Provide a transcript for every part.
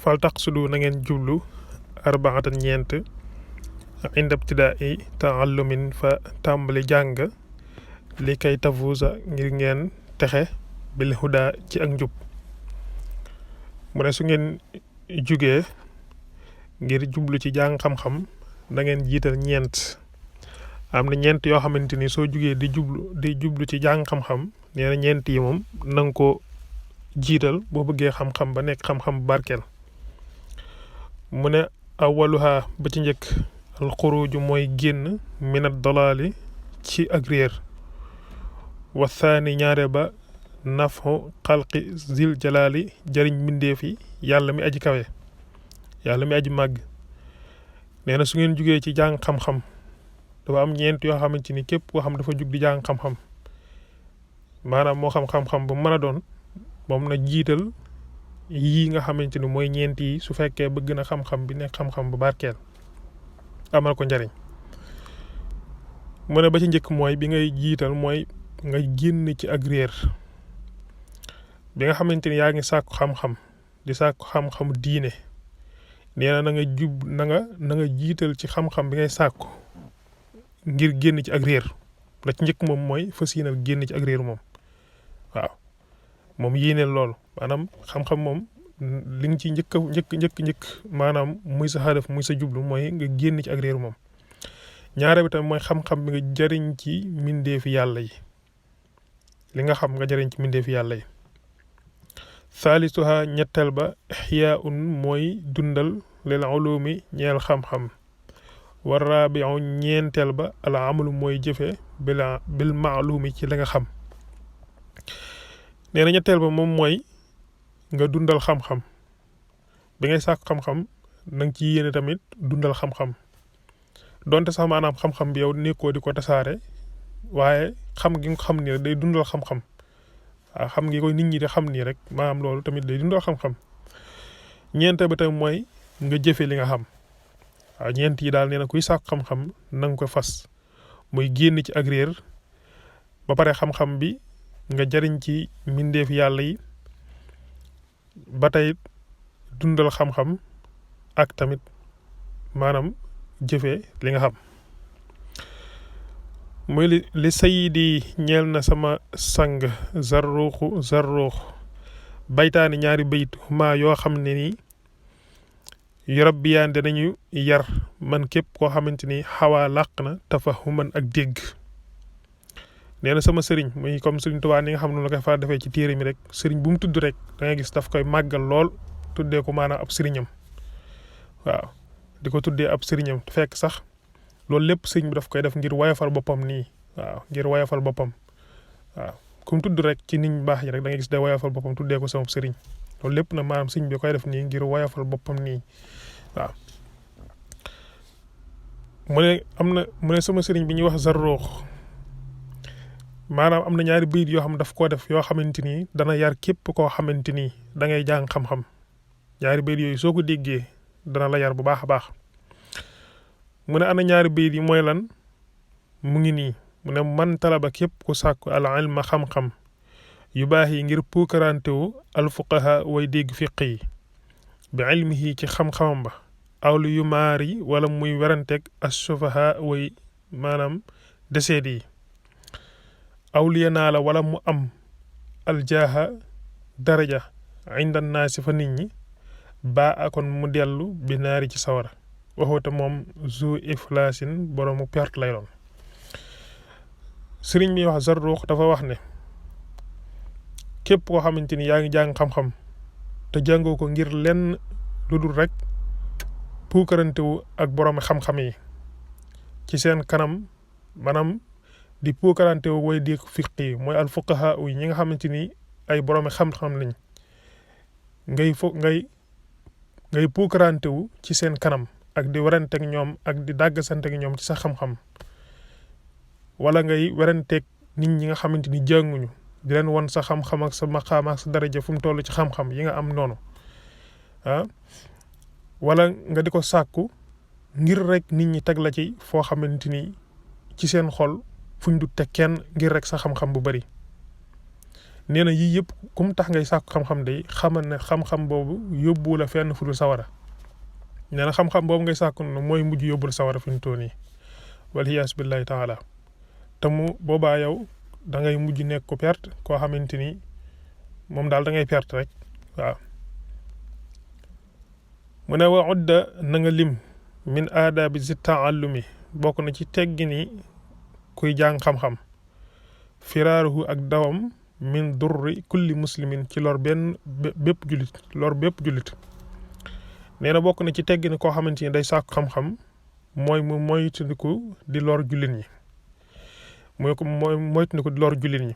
fal taqsudu na ngeen jublu arbaatan ñeent inda ibtidaai taallumin fa tàmbali jàng li kay tafuusa ngir ngeen texe bil huda ci ak njub mu ne su ngeen jugee ngir jublu ci jàng xam-xam da ngeen jiital ñeent am na ñeent yoo xamante ni soo jugee di jublu ci jàng xam-xam nee na ñeent yi moom na nga ko jiital boo bëggee xam-xam ba nekk xam-xam bu barkeel mu ne awaluha ba ci njëkk alxuruju mooy génn minat dalaali ci ak réer wa thaani ñaare ba nafxu xalqi zil jalaali jëriñ mbindeef yi yàlla mi aji kawe yàlla mi aji màgg nee na su ngeen jugee ci jàng xam-xam dafa am ñeent yoo xamante ni képp koo xam dafa jug di jàng xam-xam maanaam moo xam-xam bu mën a doon moom na jiital yii nga xamante ni mooy ñeent yi su fekkee bëgg na xam-xam bi nekk xam-xam bu barkeel amal ko njariñ mu ne ba ci njëkk mooy bi ngay jiital mooy nga génn ci ak réer bi nga xamante ni yaa ngi sàkku xam-xam di sàkku xam-xamu diine nee na na nga jiital ci xam-xam bi ngay sàkku ngir génn ci ak réer la ci njëkk moom mooy fas yéenal génn ci ak réer moom waaw moom yéeneel loolu maanaam xam-xam moom li nga ci njëkk maanaam muy sa xadaf muy sa jublu mooy nga génn ci ak réer moom ñaare bi tamit mooy xam-xam bi nga jariñ ci mbindeefi yàlla yi li nga xam nga jariñ ci mbindeefi yàlla yi thaalisuha ñetteel ba ixyaaun mooy dundal lil ulumi ñeel xam-xam war raabiu ñeenteel ba al amalu mooy jëfe bil maalumi ci la nga xam nee na ñetteel ba moom mooy nga dundal xam-xam bi ngay sàkk xam-xam na nga ci yéene tamit dundal xam-xam donte sax maanaam xam-xam bi yow nekkoo di ko tasaare waaye xam gi nga xam ni rek day dundal xam-xam waaw xam ngi koy nit ñi di xam nii rek maanaam loolu tamit day dundal xam-xam ñeente ba tamit mooy nga jëfe li nga xam waaw ñeent yi daal nee na kuy sàkk xam-xam na nga ko fas muy génn ci ak réer ba pare xam-xam bi nga jariñ ci mbindeef yàlla yi ba tey dundal xam-xam ak tamit maanaam jëfe li nga xam muy li sayidi ñeel na sama sang zarruux baytaani ñaari bayit maa yoo xam ne nii yurabbiyaan danañu yar man képp koo xamante ni xawaa làq na tafahuman ak dégg nee na sama sëriñ muy comme sëriñ Tuubaa ni nga xam ne la koy fa defee ci téere mi rek sëriñ bu mu tudd rek da ngay gis daf koy màggal lool tuddee ko maanaam ab sëriñam waaw di ko tuddee ab sëriñam fekk sax loolu lépp sëriñ bi daf koy def ngir wayafal boppam nii waaw ngir wayafal boppam waaw ku mu tudd rek ci nit ñu baax ñi rek da ngay gis day wayafal boppam tuddee ko sama sëriñ loolu lépp nag maanaam sëriñ bi koy def nii ngir wayafal boppam nii waaw mu ne sama sëriñ bi ñuy wax Zarruux maanaam am na ñaari bayit yoo xam daf koo def yoo xamante ni dana yar képp koo xamante ni da ngay jàng xam-xam ñaari bayit yooyu soo ko déggee dana la yar bu baax a baax mu ne ana ñaari bayit yi mooy lan mu ngi nii mu ne man talaba képp ku sàkku al ilma xam-xam yu baax yi ngir puukarantewu al fuqaha way dégg fiq yi bi ilmihi ci xam-xamam ba awlu yu maari wala muy weranteeg as sufaha way maanaam deseet yi awliya naa la wala mu am aljaaha daraja inda naasi fa nit ñi ba akon mu dellu bi naari ci sawara waxoote moom zu iflaasin boroomu perte lay doon sëriñ mi wax Zarruux dafa wax ne képp koo xamante ni yaa ngi jàng xam-xam te jàngoo ko ngir lenn lu dul rek puukarantewu ak boroomi xam-xam yi ci seen kanam maanaam di puukarante way di fiq yi mooy al fuqaha yi ñi nga xamante ni ay boroomi xam-xam lañ ngay puukarante wu ci seen kanam ak di weranteeg ñoom ak di dàggasanteeg ñoom ci sa xam-xam wala ngay weranteeg nit ñi nga xamante ni jànguñu di leen won sa xam-xam ak sa maqaam ak sa daraja fu mu toll ci xam-xam yi nga am noonu wala nga di ko sàkku ngir rek nit ñi teg la ci foo xamante ni ci seen xol fuñ du teg kenn ngir rek sa xam-xam bu bari nee na yii yëpp kum tax ngay sàkku xam-xam day xamal ne xam-xam boobu yóbbu la fenn fu dul sawara nee na xam-xam boobu ngay sàkku ne mooy mujj yóbbu la sawara fi mu toll nii waliyaas billahi taala te mu boobaa yow da ngay mujj nekk ko perte koo xamante ni moom daal da ngay perte rek waaw. mu ne wa udda na nga lim min aadaabi zi taallumi bokk na ci teggini kuy jàng xam-xam firaaruhu ak dawam min durri kulli muslimin ci lor bépp jullit nee na bokk na ci teggini koo xamante ni day sàkku xam-xam mooy mu moytandiku di lor jullit ñi mooy moytandiku di lor jullit ñi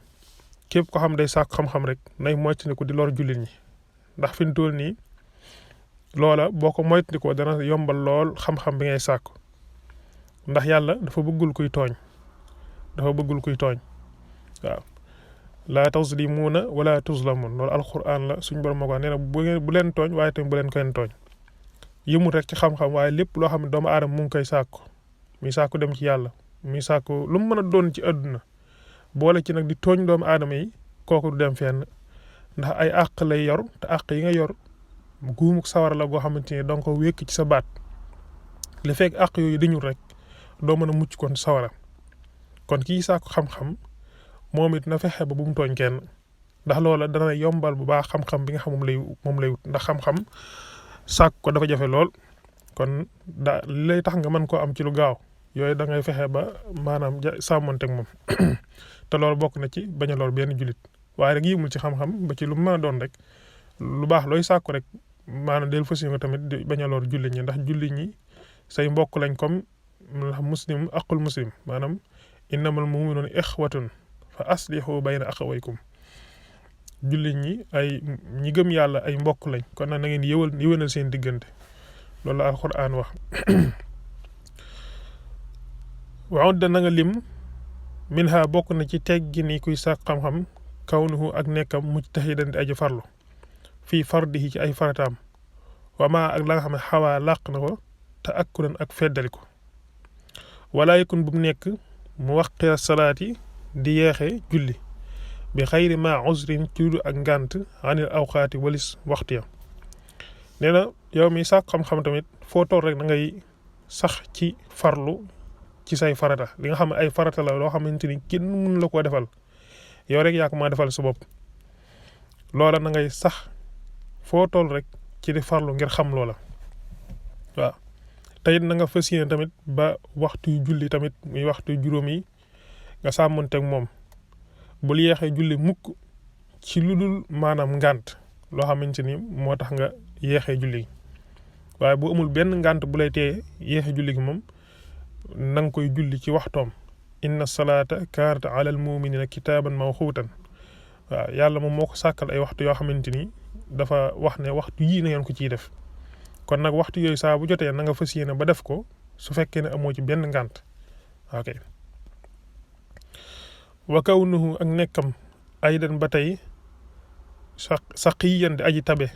képp ko xam day sàkku xam-xam rek nay moytandiku di lor jullit ñi ndax fi mu toll nii loola boo ko moytandikoo dana yombal lool xam-xam bi ngay sàkku ndax yàlla dafa bëggul kuy tooñ waaw laa tazlimuuna wala tuzlamuun loolu alquran la suñ borom moo ko nee na bu leen tooñ waaye tamit bu leen kenn tooñ yëmul rek ci xam-xam waaye lépp loo xam ne doomu aadama mu ngi koy sàkku muy sàkku dem ci yàlla muy sàkku lu mu mën a doon ci àdduna boole ci nag di tooñ doomu aadama yi kooku du dem fenn ndax ay àq lay yor te àq yi nga yor guumuk sawara la goo xamante ni danga ko wékk ci sa baat li fekk àq yooyu diñul rek doo mën a mucc kon sawara kon kii sàkku xam-xam moom it na fexe ba bu mu tooñ kenn ndax loola dana yombal bu baax xam-xam bi nga xam moom lay wut ndax xam-xam sàkk ko dafa jafe lool kon li lay tax nga mën koo am ci lu gaaw yooyu da ngay fexe ba maanaam sàmmanteeg moom te loolu bokk na ci bañ a lor benn jullit waaye rek yimul ci xam-xam ba ci lu mu mën a doon rek lu baax looy sàkku rek maanaam del fas yéene tamit di bañ a lor jullit ñi ndax jullit ñi say mbokk lañ comme muslim aqul muslim maanaam innamal mu'minuuna ixwatun fa aslihu bayna axawaykum jullit ñi ñi gëm yàlla ay mbokk lañ kon nag na ngeen yëwénal seen diggante loolu la alquran wax waudda na nga lim min ha bokk na ci teggi ni kuy sàkk xam-xam kawnuhu ak nekkam mujtahidan di aji farlu fii fardihi ci ay farataam wama ak la nga xam ne xawaa làq na ko te akkuran ak feddali ko wala yakun bu mu nekk mu waqira salaati di yeexe julli bi xayri ma uzrin ci lu ak ngànt anil awqaati walis waxtu ya nee na yow mi sàkk xam-xam tamit foo toll rek da ngay sax ci farlu ci say farata li nga xam ne ay farata la loo xamante ni kenn mënu la koo defal yow rek yaa ko maa defal sa bopp loola na ngay sax foo toll rek ci di farlu ngir xam loola waaw te it na nga fas yéene tamit ba waxtu yu julli tamit muy waxtu juróom yi nga sàmmanteeg moom bul yeexee julli mukk ci lu dul maanaam ngànt loo xamante ni moo tax nga yeexee julli waaye bu amul benn ngànt bu lay tee yeexee julli gi moom na nga koy julli ci waxtoom inna salaata kaanat ala al muminina kitaaban mawquutan waaw yàlla moom moo ko sàkkal ay waxtu yoo xamante ni dafa wax ne waxtu yii na ngeen ko ciy def kon nag waxtu yooyu saa bu jotee na nga fas yéene ba def ko su fekkee ne amoo ci benn ngànt ok wa kawnuhu ak nekkam aydan ba tey saqiyan di aji tabe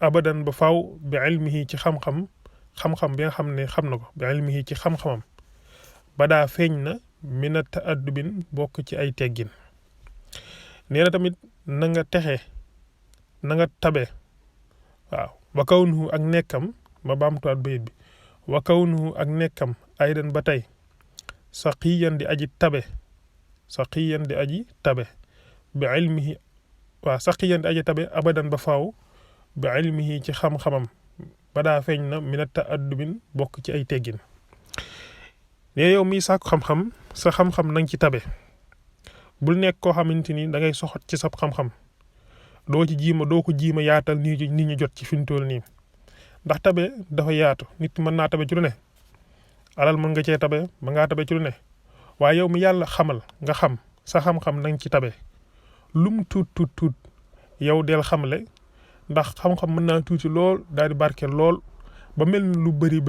abadan ba faaw bi ilmihi ci xam-xam bi nga xam ne xam na ko bi ilmihi ci xam-xamam ba daa feeñ na mina ta'addubin bokk ci ay teggin nee na tamit na nga texe na nga tabe waaw wa kawnuhu ak nekkam ma baamtuwaat bayit bi wa kawnuhu ak nekkam aydan ba tey saqiyan di aji tabe bi ilmihi waaw saqiyan di aji tabe abadan ba faaw bi ilmihi ci xam-xamam ba daa feeñ na mina ta'addubin bokk ci ay teggin ne yow miy sàkku xam-xam sa xam-xam nang ci tabe bul nekk koo xamante ni da ngay soxot ci sa xam-xam doo ko jiima yaatal nit ñi jot ci fi mu toll nii ndax tabe dafa yaatu nit mën naa tabe ci lu ne alal mën nga cee tabe mën ngaa tabe ci lu ne waaye yow mi yàlla xamal nga xam sa xam-xam nang ci tabe lum tuut yow del xamle ndax xam-xam mën naa tuuti lool daal di barkeel lool ba mel ni lu bëri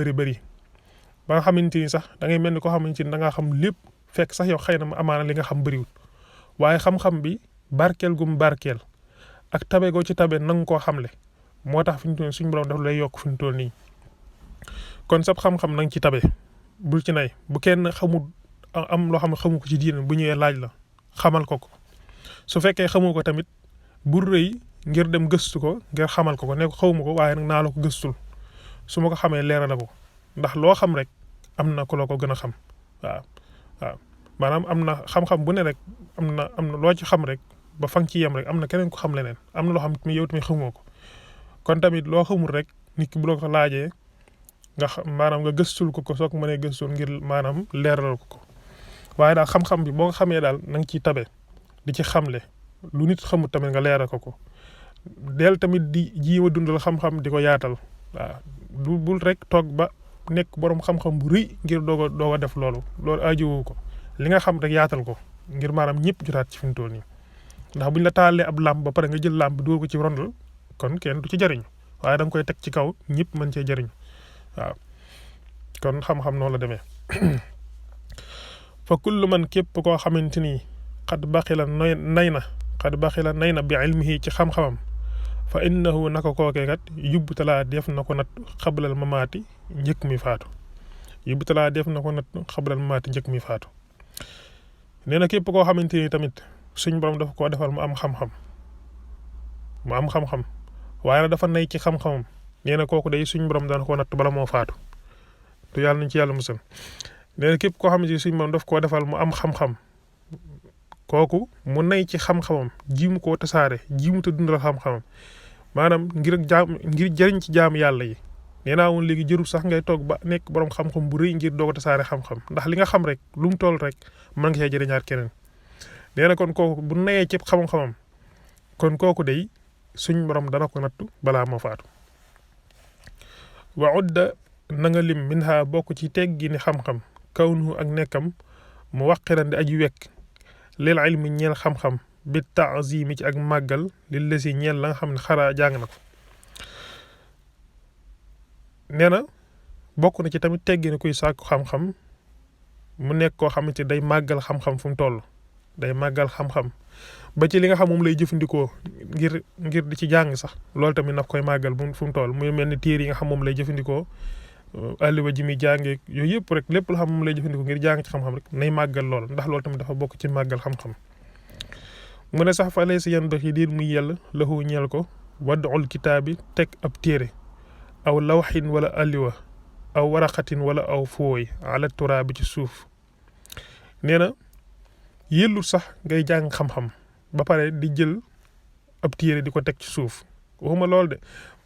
ba nga xamante ni sax da ngay mel ni koo xamante ni da ngaa xam lépp fekk sax yow xëy na mu amaana li nga xam bëriwul waaye xam-xam bi barkeel gum barkeel ak tabe goo ci tabe nanga koo xamle moo tax fi ñu toll suñu borom daf lay yokk fi ñu toll nii kon sab xam-xam nanga ci tabe bul ci nay bu kenn xamul am loo xam ne xamu ko ci diine bu ñëwee laaj la xamal ko su fekkee xamoo ko tamit bu rëy ngir dem gëstu ko ngir xamal ko ne ko xawma ko waaye nag naa la ko gëstul su ma ko xamee leeral la ko ndax loo xam rek am na ku la ko gën a xam waaw waaw maanaam am na xam-xam bu ne rek am na loo ci xam rek ba fa nga ci yem rek am na keneen ko xam leneen am na loo xam ne yow tamit xamoo ko kon tamit loo xamul rek nit ki bu la ko laajee nga xam maanaam nga gëstul ko soog mënee gëstul ngir maanaam leeralal ko waaye daal xam-xam bi boo ko xamee daal na nga ciy tabe di ci xamle lu nit xamul tamit nga leeral ko del tamit di jiima dundal xam-xam di ko yaatal waaw du bul rek toog ba nekk borom xam-xam bu rëy ngir doog a def loolu ajuwu ko li nga xam rek yaatal ko ngir maanaam ñëpp jotaat ci fi mu toll nii ndax buñ la taalee ab làmp ba pare nga jël làmp bi dóor ko ci rondal kon kenn du ci jariñu waaye da nga koy teg ci kaw ñëpp mën cee jariñu waaw kon xam-xam noonu la demee fa kullu man képp koo xamante ni xad baxila nay na bi ilmihi ci xam-xamam fa innahu naka kookee kat yubtalaa def na ko nat xablal mamaati njëkk mi faatu nee na képp koo xamante ni tamit suñ borom dafa koo defal mu am xam-xam waaye nag dafa nay ci xam-xamam nee na kooku day suñ borom dana ko natt bala moo faatu te yàlla nañ ci yàlla musal nee na képp koo xamante ni suñ borom daf koo defal mu am xam-xam kooku mu nay ci xam-xamam jiimu koo tasaare jiimu te dundal xam-xamam maanaam ngir jëriñ ci jaamu yàlla yi nee naa woon léegi jërul sax ngay toog ba nekk borom xam-xam bu rëy ngir doog a tasaare xam-xam ndax li nga xam rek lu mu toll rek mën nga cee jëriñaat keneen nee na kon kooku bu nayee ci xam-xamam kon kooku day suñ borom dana ko nattu balaa moo faatu wa udda na nga lim minha bokk ci teggi ni xam-xam kawnu ak nekkam mu waqiran di aji wekk lil ilmi ñeel xam-xam bi taazimi ci ak màggal li lesi ñeel la nga xam ne xaraa jàng na ko nee na bokk na ci tamit teggi ni kuy sàkku xam-xam mu nekk koo xamante day màggal xam-xam fu mu toll day màggal xam-xam ba ci li nga xam moom lay jëfandikoo ngir di ci jàng sax loolu tamit nag koy màggal fu mu toll muy mel ni téere yi nga xam moom lay jëfandikoo alliwa ji muy jàngee yooyu yëpp rek lépp la xam moom lay jëfandikoo ngir jàng ci xam-xam rek nay màggal lool ndax loolu tamit dafa bokk ci màggal xam-xam mu ne sax fa lay si yan dox yi diir muy yell lahu ñeel ko waddul kitaabi teg ab téere aw lawxin wala alliwa aw waraqatin wala aw fooy ala turaabi ci suuf nee na yëllul sax ngay jàng xam-xam ba pare di jël ab téere di ko teg ci suuf waxuma loolu de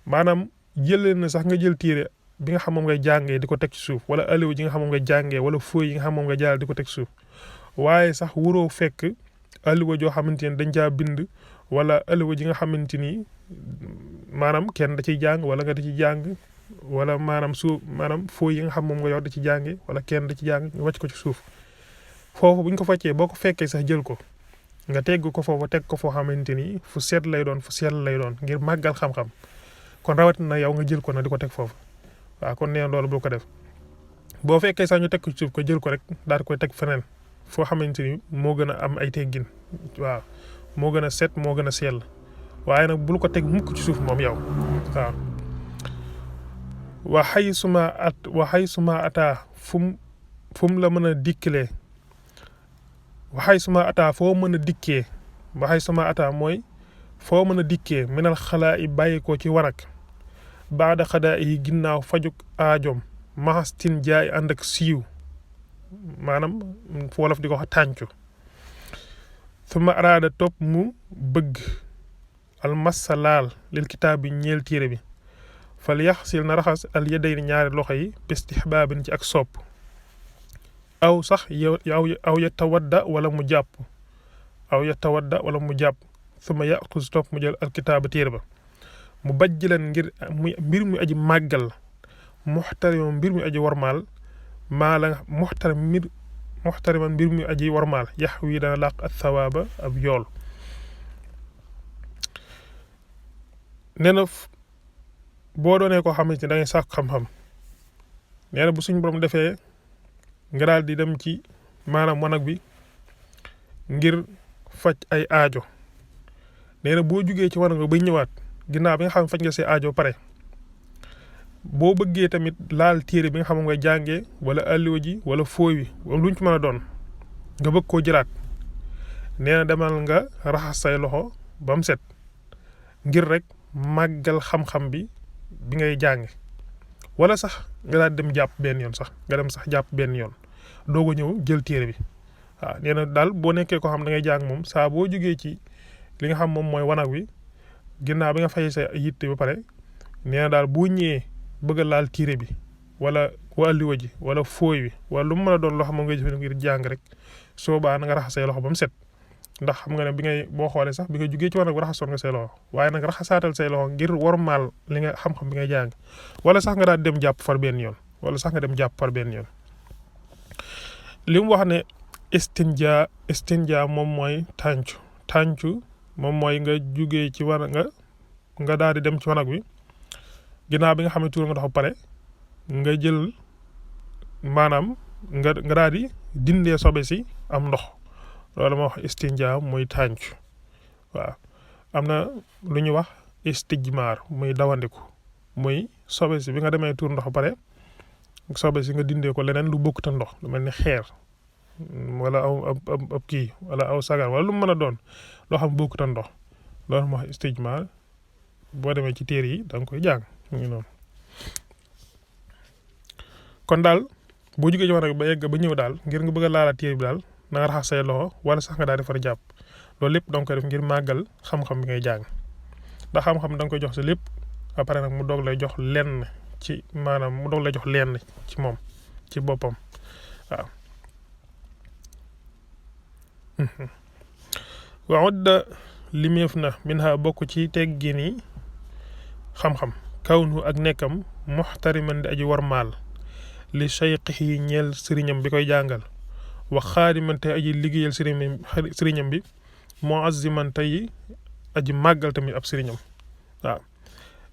maanaam jëlee na sax nga jël téere bi nga xam moom ngay jàngee di ko teg ci suuf wala aliwa ji nga xam moom ngay jàngee wala fooy yi nga xam moom ngay jàll di ko teg ci suuf waaye sax wuroo fekk aliwa joo xamante ni dañ caa bind wala aliwa ji nga xamante ni maanaam kenn da ciy jàng wala nga da ci jàng wala maanaam fooy yi nga xam moom nga yor da ci jàngee wala kenn da ci jàng nga wàcc ko ci suuf foofu buñ ko faccee boo ko fekkee sax jël ko nga tegg ko foofu teg ko foo xamante ni fu seet lay doon fu sell lay doon ngir màggal xam-xam kon rawatina yow nga jël ko na di ko teg foofu waaw kon nee na loolu bul ko def boo fekkee sax ñu teg ko ci suuf ko jël ko rek daal di koy teg feneen foo xamante ni moo gën a am ay teggin waaw moo gën a set moo gën a sell waaye nag bul ko teg mukk ci suuf moom yow waaw waxay suma ataa fu mu la mën a dikkalee waxay suma ataa foo mën a dikkee waxay suma ataa mooy foo mën a dikkee minal xalaa i bàyyi ko ci wanak baada xadaa yi ginnaaw fajuk aajoom maxastin jaay ànd ak siiw maanaam wolof di ko wax tàncu suma araada topp mu bëgg almassa laal lil kitaab bi ñeel téere bi fal yaxsil na raxas al yadayni ñaari loxo yi bistihbaabin ci ak sopp aw sax aw yatawadda wala mu jàpp suma yaxus topp mu jël alkitaaba téere ba mu bajjilan ngir mbir mu aji màggal muxtarima mbir mu aji warmaal maa la muxtariman mbir mu aji warmaal yax wi dana làq ak sawaaba ab yool nee na boo doonee koo xamante ni da ngay sàkk xam-xam nee na bu suñ borom defee nga daal di dem ci maanaam wanag bi ngir faj ay aajo nee na boo jugee ci wanag bay ñëwaat ginnaaw bi nga xam faj nga see aajo pare boo bëggee tamit laal téere bi nga xam ngay jàngee wala alliwa ji wala fooy wi wala luñ ci mën a doon nga bëgg koo jëlaat nee na demal nga raxas say loxo ba mu set ngir rek màggal xam-xam bi ngay jàng wala sax nga daal dem jàpp benn yoon sax nga dem sax jàpp benn yoon doog a ñëw jël téere bi waaw nee na daal boo nekkee koo xam da ngay jàng moom saa boo jógee ci li nga xam moom mooy wanag wi ginnaaw bi nga fay sa yitte ba pare nee na daal boo ñëwee bëgg a laal téere bi wala alliwa ji wala fooy bi wala lu mu mën a doon loo xam moom ngay jëfandikoo ngir jàng rek soo baa na nga raxas say loxo ba mu set ndax xam nga ne bi ngay boo xoolee sax bi nga jugee ci wanag bi raxasoon nga say loxo waaye nag raxasaatal say loxo ngir wormaal li nga xam-xam bi ngay jàng wala sax nga daal dem jàpp far benn yoon li mu wax ne istinja moom mooy tàncu moom mooy nga jugee ci wanag nga daal di dem ci wanag wi ginnaaw bi nga xam ne tuur nga ndox ba pare nga jël maanaam nga daal di dindee sobe si am ndox loolu ma wax istinja muy tàncu waaw am na lu ñu wax istijmaar muy dawandiku muy sobe si bi nga demee tuur ndox ba pare sobe si nga dindee ko leneen lu bokkut ak ndox lu mel ni xeer wala ab kii wala aw sagar wala lu mu mën a doon loo xam bokkut ak ndox loolu ma wax istijmaar boo demee ci téere yi da nga koy jàng mu ngi noonu kon daal boo jógee ci wanag ba yegg ba ñëw daal ngir nga bëgg a laalaat téere bi daal na nga raxas say loxo wala sax nga daal di far jàpp loolu lépp da nga koy def ngir màggal xam-xam bi ngay jàng ndax xam-xam da nga koy jox sa lépp après nag mu doog lay jox lenn ci maanaam mu doog lay jox lenn ci moom ci boppam waaw. wa udda limeef na minha bokk ci teggini xam-xam kawnu ak nekkam muxtariman di aji warmaal li sayqihi ñeel sëriñam bi koy jàngal wa xaadiman tey aji liggéeyal sëriñam bi muazziman tey aji màggal tamit ab sëriñam waaw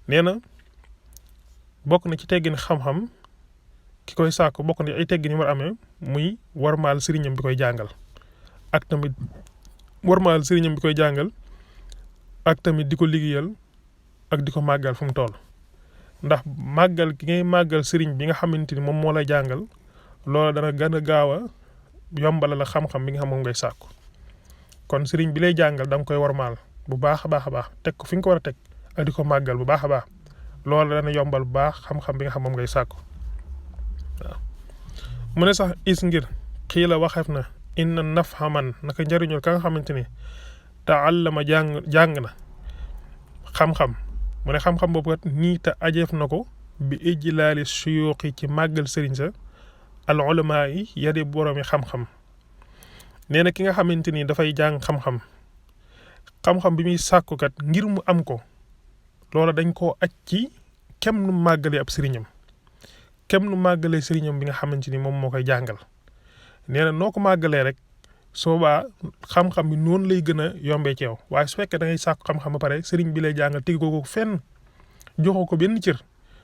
nee na bokk na ci teggin xam-xam ki koy sàkku bokk na ci ay teggin yu war amee muy warmaal sëriñam bi koy jàngal ak tamit warmaal sëriñam bi koy jàngal ak tamit di ko liggéeyal ak di ko màggal fu mu toll ndax màggal ki ngay màggal sëriñ bi nga xamante ni moom moo lay jàngal loola dana gën a gaaw a yombala la xam-xam bi nga xam moom ngay sàkku kon sëriñ bi lay jàngal da nga koy warmaal bu baax a baax a baax teg ko fi nga ko war a teg ak di ko màggal bu baax a baax loola dana yombal bu baax xam-xam bi nga xam moom ngay sàkku waaw mu ne sax is ngir xii la waxeef na inna nafha man naka njëriñul ka nga xamante ni taallama jàng na xam-xam mu ne xam-xam boobu kat nii te ajeef na ko bi ijlaali suyuuxi ci màggal sëriñ sa al ulamaa yi yadi boroomi xam-xam nee na ki nga xamante ni dafay jàng xam-xam bi muy sàkkukat ngir mu am ko loola dañ koo aj ci kem nu màggalee ab sëriñam bi nga xamante ni moom moo koy jàngal nee na noo ko màggalee rek soobaa xam-xam bi noonu lay gën a yombee ci yow waaye su fekkee da ngay sàkku xam-xam ba pare sëriñ bi lay jàngal teg ko fenn joxoo ko benn cër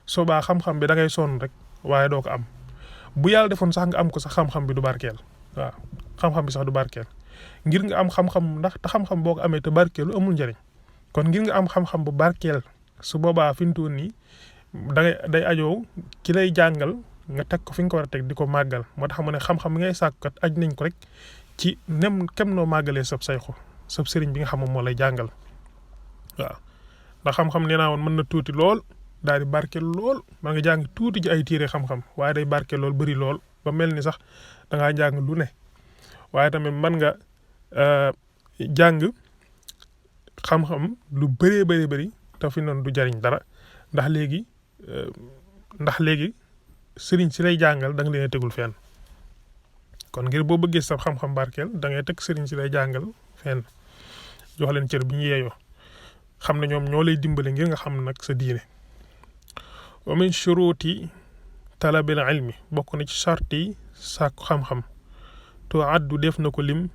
soobaa xam-xam bi da ngay sonn rek waaye doo ko am bu yàlla defoon sax nga am ko sax xam-xam bi du barkeel waaw xam-xam bi sax du barkeel ngir nga am xam-xam ndax te xam-xam boo ko amee te barkeelu amul njëriñ kon ngir nga am xam-xam bu barkeel su boobaa fi mu toll nii day ajoo ki lay jàngal nga teg ko fi nga ko war a teg di ko màggal moo tax mu ne xam-xam bi ngay sàkkat aj nañ ko rek ci kem noo màggalee sab sëriñ bi nga xam moom moo lay jàngal waaw ndax xam-xam nee naa woon mën na tuuti lool daal di barkeel lool man nga jàng tuuti ci ay tiire xam-xam waaye day barkeel lool bëri lool ba mel ni sax da ngaa jàng lu ne waaye tamit mën nga jàng xam-xam lu bëree bëri te fi noonu du jariñ dara ndax léegi sëriñ si lay jàngal da nga leen a tegul fenn kon ngir boo bëggee sa xam-xam barkeel da ngay teg sëriñ si lay jàngal fenn jox leen cër bi ñu yeeyoo xam ne ñoom ñoo lay dimbale ngir nga xam nag sa diine wa min shuruti talabil ilmi bokk na ci charte yi sàkku xam-xam to addu def na ko lim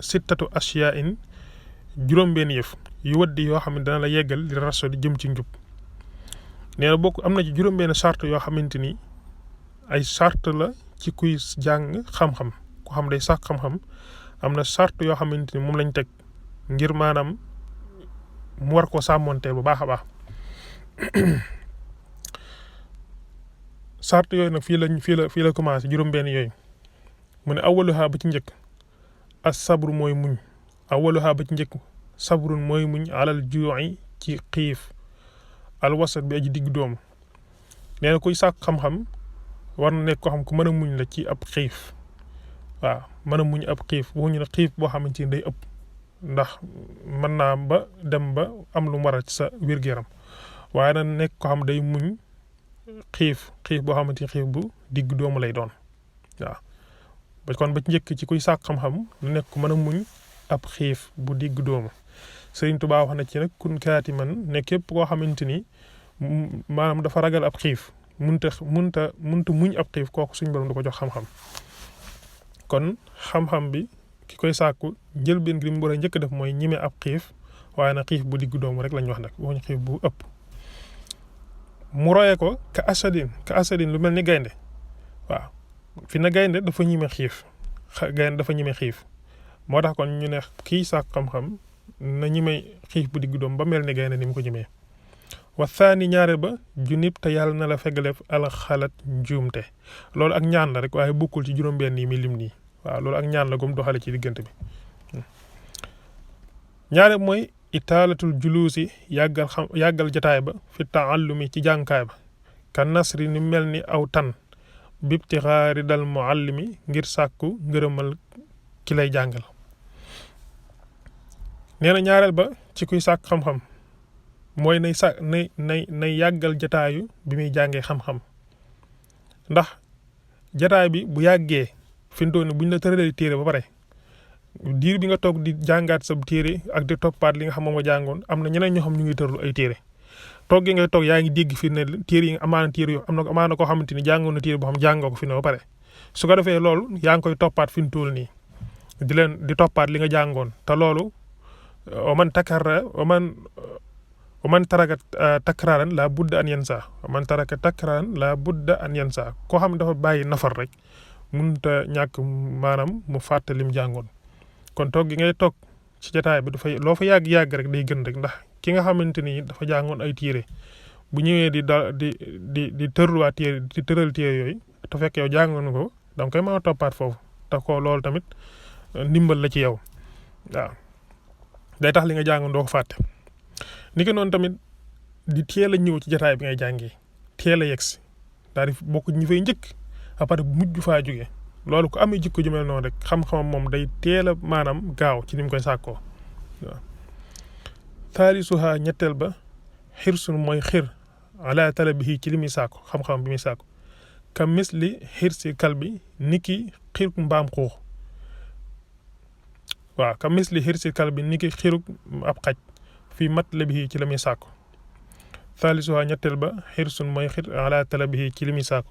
sittatu ashiyain juróom-benn yëf yu waddi yoo xam ne dana la yeggal li raso di jëm ci njub nee na bokk am na ci juróom-benn charte yoo xamante ni ay charte la ci kuy jàng xam-xam ku xam day sàkk xam-xam am na charte yoo xamante ni moom lañ teg ngir maanaam mu war koo sàmmonteel bu baax a baax charte yooyu nag fii la commencé juróom-benn yooyu mu ne awaluha ba ci njëkk as sabru mooy muñ awaluha ba ci njëkk sabrun mooy muñ alal juu'i ci xiif alwasat bi aji digg doomu nee na kuy sàkk xam-xam war na nekk ko xam ku mën a muñ la ci ab xiif waaw mën a muñ ab xiif waxuñu ne xiif boo xamante ni day ëpp ndax mën naa ba dem ba am lu mu war a ci sa wér-gu-yaram waaye nag nekk ko xam day muñ xiif boo xamante ni xiif bu digg doomu lay doon waaw ba kon ba ci njëkk ci kuy sàkk xam-xam lu nekk ku mën a muñ ab xiif bu digg doomu Sëriñ Tuubaa wax na ci nag kun kaati man ne képp koo xamante ni maanaam dafa ragal ab xiif munta muñ ab xiif kooku suñ borom du ko jox xam-xam kon xam-xam bi ki koy sàkku njëlbeen gi li mu war a njëkk def mooy ñime ab xiif waaye nag xiif bu digg doomu rek lañ wax nag waxuñ xiif bu ëpp mu royee ko ka asadin lu mel ni gaynde waaw fi na gaynde dafa ñime xiif moo tax kon ñu ne kii sàkk xam-xam na ñime xiif bu digg doom ba mel ni gaynde ni mu ko ñimee wa thani ñaareel ba junib te yàlla na la feggaleef alxalat njuumte loolu ak ñaan la rek waaye bokkul ci juróom-benn yi mi lim nii waaw loolu ak ñaan la gum doxale ci diggante bi ñaareel mooy itaalatul juluusi yàggal jataay ba fi taallumi ci jànkaay ba kan nasri ni mel ni aw tan bibtixaari dal muallimi ngir sàkku ngërëmal ki lay jàngal nee na ñaareel ba ci kuy sàkk xam-xam mooy nay yàggal jataayu bi muy jàngee xam-xam ndax jataay bi bu yàggee fi mu toll nii buñ la tëralee téere ba pare diir bi nga toog di jàngaat sa téere ak di toppaat li nga xam moom nga jàngoon am na ñeneen ñoo xam ñu ngi tërlu ay téere toog gi ngay toog yaa ngi dégg fi ne téere yi amaana téere yoo amaana koo xamante ni jàngoon na téere boo xam jàngoo ko fi ne ba pare su ko defee loolu yaa ngi koy toppaat fi mu toll nii di toppaat li nga jàngoon te loolu man taraka takraaran la budda an yansa man taraka takraaran la budda an yansa koo xam ne dafa bàyyi nafar rek mënut a ñàkk maanaam mu fàtte lim jàngoon kon toog gi ngay toog ci jotaay bi dafay loo fa yàgg rek day gën rek ndax ki nga xamante ni dafa jàngoon ay téere bu ñëwee di tërluwaat téere di tëral téere yooyu te fekk yow jàngoon ko da nga koy mën a toppaat foofu te ko loolu tamit ndimbal la ci yow waaw day tax li nga jàngoon doo ko fàtte. ni ko noonu tamit di teel a ñëw ci jotaay bi ngay jàngee teel a yegsi daal di bokk ñi fay njëkk après mujj faa jógee loolu ku amee jikko ju mel noonu rek xam-xamam moom day teel a maanaam gaaw ci ni mu koy sàkkoo waaw. taalisuha ñetteel ba xirsun mooy xir ala talabihi ci li muy sàkku xam-xam bi muy sàkku ka misli xirsi kalbi niki xir mbaam xuux waaw ka misli xirsi kalbi niki xiruk ab xaj fii matlabihi ci la muy sàkku taalisuha ñetteel ba xirsun mooy xir ala talabihi ci li muy sàkku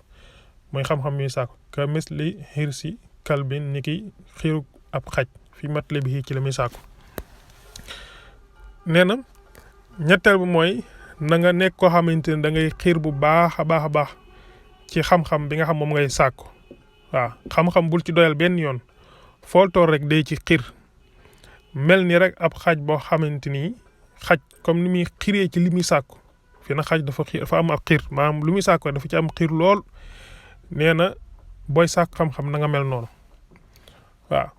mooy xam-xam mi sàkku ka misli xirsi kalbi niki xiruk ab xaj fii matlabihi ci la muy sàkku nee na ñetteel ba mooy na nga nekk koo xamante ne da ngay xiir bu baax a baax ci xam-xam bi nga xam moom ngay sàkku waaw xam-xam bul ci doyal benn yoon fool tool rek day ci xiir mel ni rek ab xaj boo xamante ni xaj comme ni muy xiree ci li muy sàkku fi na xaj dafa am ab xiir maanaam lu muy sàkku dafa ci am xiir lool nee na booy sàkk xam-xam na nga mel noonu waaw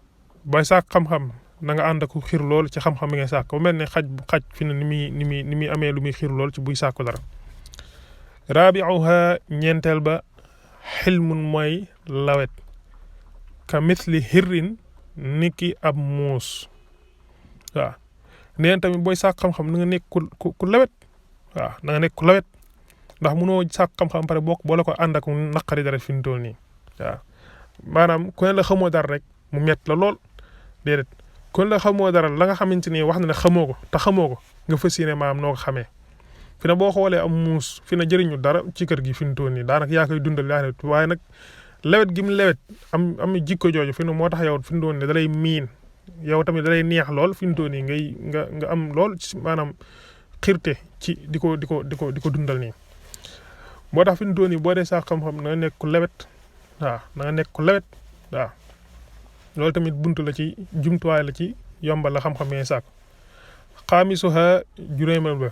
booy sàkk xam-xam na nga ànd ak xiir lool ci xam-xam bi ngay sàkk ba mel ne xaj fi ne ni muy amee lu muy xiir lool ci buy sàkku dara. raabiuha ñeenteel ba xilmun mooy lawet ka misli hirrin niki ab muus waaw neen tamit booy sàkk xam-xam na nga nekk ku lawet waaw na nga nekk ku lawet ndax munoo sàkk xam-xam pare boo la ko ànd ak naqari dara fi mu toll nii waaw maanaam ku ne la xamoo dara rek mu mett la lool déedéet ku ne la xamoo dara la nga xamante ni wax na ne xamoo ko te xamoo ko nga fas yéene maanaam noo ko xamee fi ne boo xoolee am muus fi ne jëriñu dara ci kër gi fi mu toll nii daanaka yaa koy dundal waaye nag lewet gi mu lewet am jikko jooju fi ne moo tax yow fi mu toll nii da lay miin yow tamit da lay neex lool fi mu toll nii nga am lool ci maanaam xirte ci di ko dundal nii moo tax fi mu toll nii boo dee sax xam-xam na nga nekk ku lewet waaw na nga nekk ku lewet waaw loolu tamit buntu la ci jumtuwaay la ci yombal la xam-xam yi sàkk xaamisuha juróomeel ba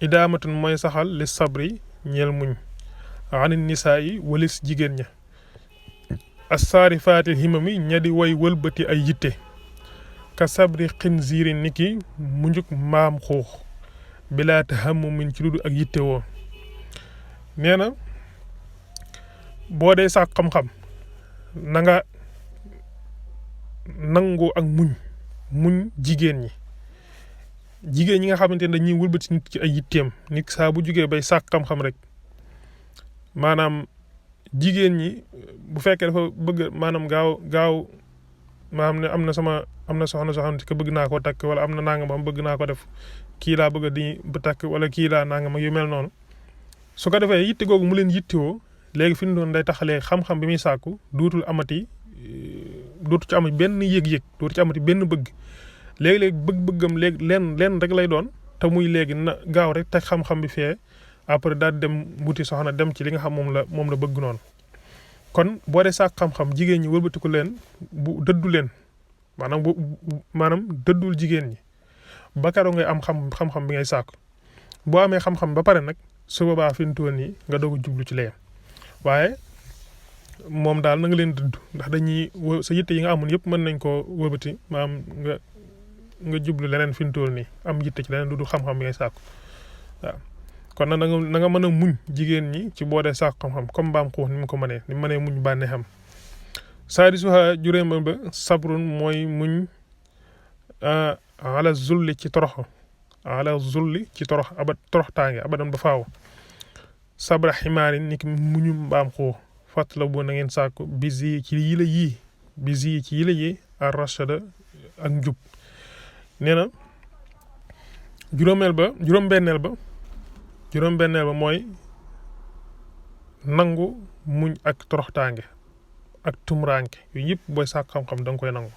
idaamatun mooy saxal li sabri ñeel muñ anin nisaa yi walis jigéen ña assaarifaati himami ña di way wëlbati ay yitte ka sabri xinziirin ni ki munjuk mbaam xuux bilaa tahammumin ci ludu ak yittewoo nee na boo dee sàkk xam-xam na nga nangu ak muñ jigéen ñi nga xamante ne dañuy wëlbati nit ci ay yitteem nit saa bu jugee bay sàkk xam-xam rek maanaam jigéen ñi bu fekkee dafa bëgg maanaam gaaw maanaam ne am na soxna soo xamante que bëgg naa koo takk wala am na nangam am bëgg naa ko def kii laa bëgg di ba takk wala kii laa nangam ak yu mel noonu su ko defee yitte googu mu leen yittewoo léegi fi mu doon day taxalee xam-xam bi muy sàkku dootu ci amati benn yëg-yëg dootu ci amati benn bëgg léegi-léegi bëgg-bëggam léegi leen rek lay doon te muy léegi na gaaw rek teg xam-xam bi fee après daal dem wuti soxna dem ci li nga xam moom la bëgg noonu kon boo dee sàkk xam-xam jigéen ñi wëlbatiku leen bu dëddu leen maanaam dëddul jigéen ñi ba keroog ngay am xam-xam bi ngay sàkku boo amee xam-xam ba pare nag su boobaa fi mu toll nii nga doog a jublu ci layam waaye moom daal na nga leen dëdd ndax dañuy sa yitte yi nga amoon yëpp mën nañ koo wëlbati maanaam nga jublu leneen fi mu toll nii am yitte ci leneen du xam-xam bi ngay sàkku waaw kon nag na nga mën a muñ jigéen ñi ci boo dee sàkku xam-xam comme mbaam xuux ni mu ko mënee ni mu mënee muñ bànnee xam saadisuha juróom ba sabrun mooy muñ ala zulli ci torox torox tànge abadan ba faaw sabra ximaarin ni ki muñu mbaam xuux fàttala boo na ngeen sàkku bisi ci yi la yii arrachada ak njub nee na juróom-benneel ba mooy nangu muñ ak toroxtaange ak tumuraanke yooyu yëpp booy sàkk xam-xam da nga koy nangu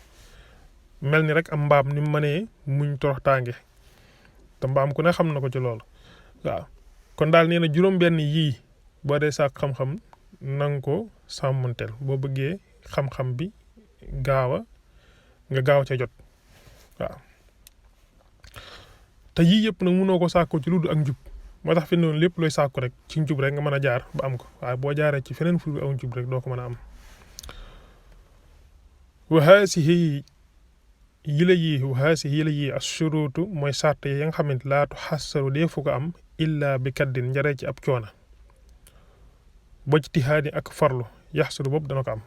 mel ni rek am mbaam ni mu mënee muñ toroxtaange te mbaam ku ne xam na ko ci loolu waaw kon daal nee na juróom-benn yii boo dee sàkk xam-xam nanga ko sàmmanteel boo bëggee xam-xam bi nga gaaw ca jot waaw te yii yëpp nag mënoo ko sàkkoo ci lu dul ak njub moo tax fi noonu lépp looy sàkku rek ci njub rek nga mën a jaar ba am ko waaye boo jaaree ci feneen fu dul aw njub rek doo ko mën a am waxaasihi yi la yii ashuruutu mooy sart yi nga xamante laatu xassaru dee fu ko am illa bi kaddin njaree ci ab coona ba ci tihaadi ak farlu yaxsulu boobu dana ko am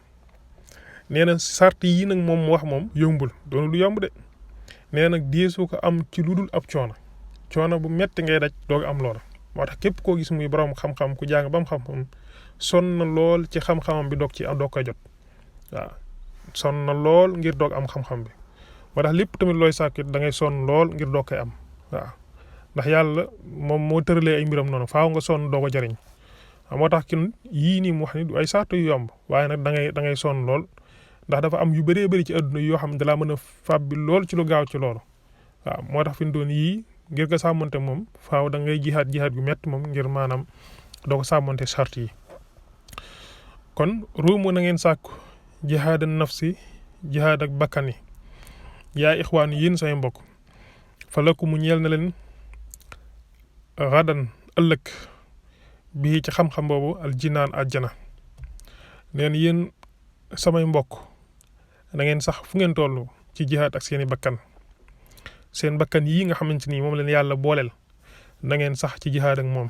nee na sart yi nag moom wax moom yombul doonu lu yomb de nee nag deesu ko am ci lu dul ab coono bu metti ngay daj doog am loola moo tax képp koo gis muy borom xam-xam ku jàng ba mu xam-xam sonn na lool ci xam-xamam bi doog koy jot waaw sonn na lool ngir doog am xam-xam bi moo tax lépp tamit looy sàkkit da ngay sonn lool ngir doog koy am waaw ndax yàlla moom moo tëralee ay mbiram noonu faaw nga sonn doog a jariñ moo tax kin yii nii mu wax ni du ay sartu yu yomb waaye nag da ngay sonn lool ndax dafa am yu bëree bëri ci àdduna yoo xam ne dalaa mën a fàbbi lool ci lu gaaw ci loolu waaw moo tax fi mu doon yii ngir nga sàmmante moom faaw da ngay jihaat gu métti moom ngir maanaam doo ko sàmmante sart yi kon ruumu na ngeen sàkku jihaadan nafsi jihaad ak bakkan yi yaa ixwaan yéen say mbokk fa laku mu ñeel na leen xadan ëllëg bii ci xam-xam boobu al jinaan àjjana neen yéen samay mbokk da ngeen sax fu ngeen toll ci jihaad ak seeni bakkan seen bakkan yii nga xamante ni moom leen yàlla booleel da ngeen sax ci jihaad ak moom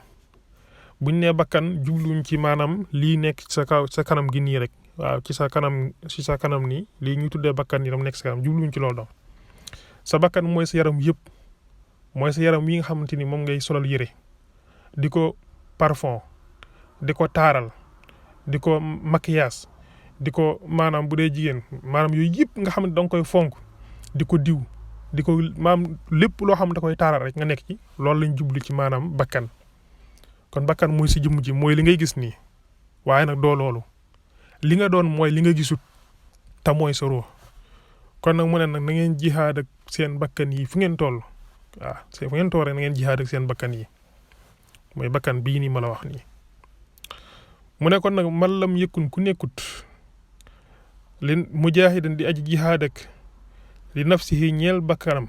buñ nee bakkan jubluñ ci maanaam lii nekk sa kanam gi nii rek waaw ci sa kanam nii lii ñuy tuddee bakkan yi dam nekk sa kanam jubluñ ci loolu doon sa bakkan mooy sa yaram yëpp mooy sa yaram yi nga xamante ni moom ngay solal yére di ko parfum di ko taaral di ko maquillage di ko maanaam bu dee jigéen maanaam yooyu yëpp nga xam ne danga koy fonk di ko diw di ko maanaam lépp loo xam ne da koy taaral rek nga nekk ci loolu lañ jublu ci maanaam bakkan kon bakkan mooy si jëmm ji mooy li ngay gis nii waaye nag doo loolu li nga doon mooy li nga gisut te mooy sa ruux kon nag mu ne nag na ngeen jihaad ak seen bakkan yi fu ngeen toll waaw fu ngeen toll rek na ngeen jihaad ak seen bakkan yi mooy bakkan bii nii ma la wax nii mu ne kon nag man lam yëkkun ku nekkut li mujaahidan di aji jihaad ak li nafsihi ñeel bakkanam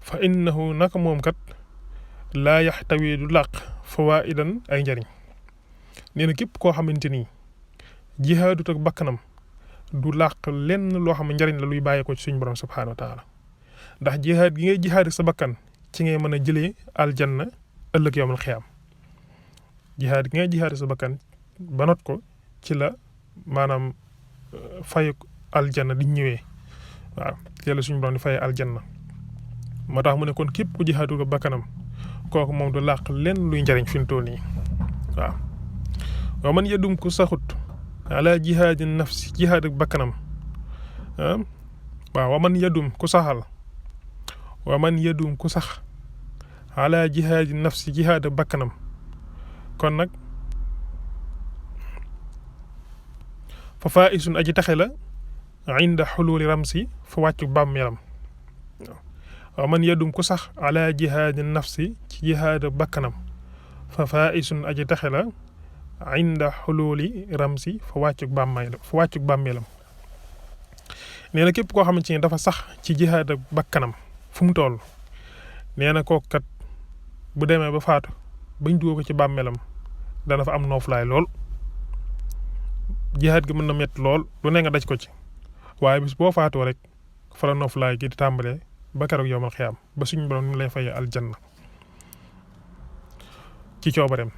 fa innahu naka moom kat laa yaxtawi du làq fawaidan ay njariñ nee na képp koo xamante ni jihaadut ak bakkanam du làq lenn loo xam ne njariñ la luy bàyyi ko ci suñu borom subhaanahu wa taala ndax jihaad gi ngay jihaad sa bakkan ci ngay mën a jëlee aljanna ëllëg yawmal xiyaam jihaad gi ngay jihaad sa bakkan ba not ko ci la maanaam fayu aljanna di ñëwee waaw ci la suñu borom di fayee aljanna moo tax mu ne kon képp ku jihaadu ko bakkanam kooku moom du làq lenn luy njariñ fi mu toll nii waaw wa man yadum ku saxut ala jihaadi nafsi jihaad ak bakkanam waaw wa man yadum ku saxal wa man yadum ku sax ala jihaadi nafsi jihaad ak bakkanam kon nag fa faisun aji taxe la inda xuluuli ramsi fa wàccu bàmmeelam wa man yadum ku sax ala jihaadi nafsi ci jihaad ak bakkanam fa faisun aji taxe la inda xuluuli ramsi fa wàccug bàmmeelam nee na képp koo xamante ni dafa sax ci jihaad ak bakkanam fu mu toll nee na kooku kat bu demee ba faatu bañ dugal ko ci bàmmeelam dana fa am nooflaay lool jihaad gi mën na métti lool lu ne nga daj ko ci waaye bis boo faatoo rek fa la nooflaay gi di tàmbalee ba keroog yawmal xiyaam ba suñu borom ni lay fayee aljanna ci coobareem